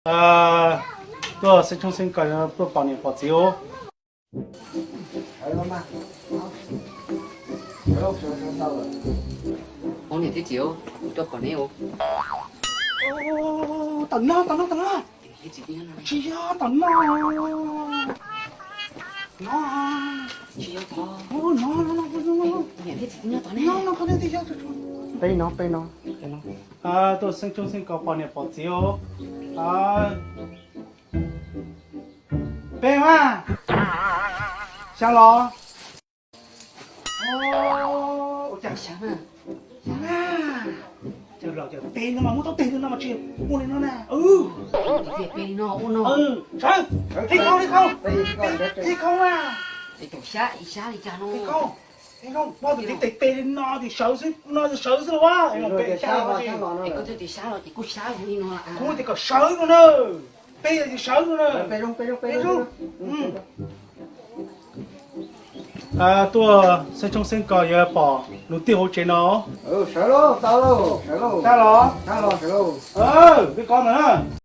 Tuaj xeeb tshoob xeeb kos tuaj pom niam pom txiv os. Phob niam thiab txiv, kuv tuaj pom neb os. Tam no, tam no, tam no. Tsis yog tam no. No, no, no, no, no, no. Peb no, peb no, peb no. Tuaj xeeb tshoob xeeb kos pom niam pom txiv os. Peb mas. Xya los. Ua cas xya na? Xya na. Peb no mas muab tau teg no mas tsis muaj li no na. Peb no ua no. Sawv, thib khau, thib khau. Thib khau na. Xya li cas no? Thib khau, thib khau, muab tus tib teg peb li no ces sawv xwb, no ces sawv xwb los a. Peb xya los. Kuv tias kom sawv no na. Peb ces sawv no na. Peb zoo, peb zoo. Tuaj xeeb tshoob xeeb kos yuav pom lus tiag hauv tsev no. Sawv los, tau los, sawv los. Sab los. Sab los, sawv los. Peb kos ntawm na.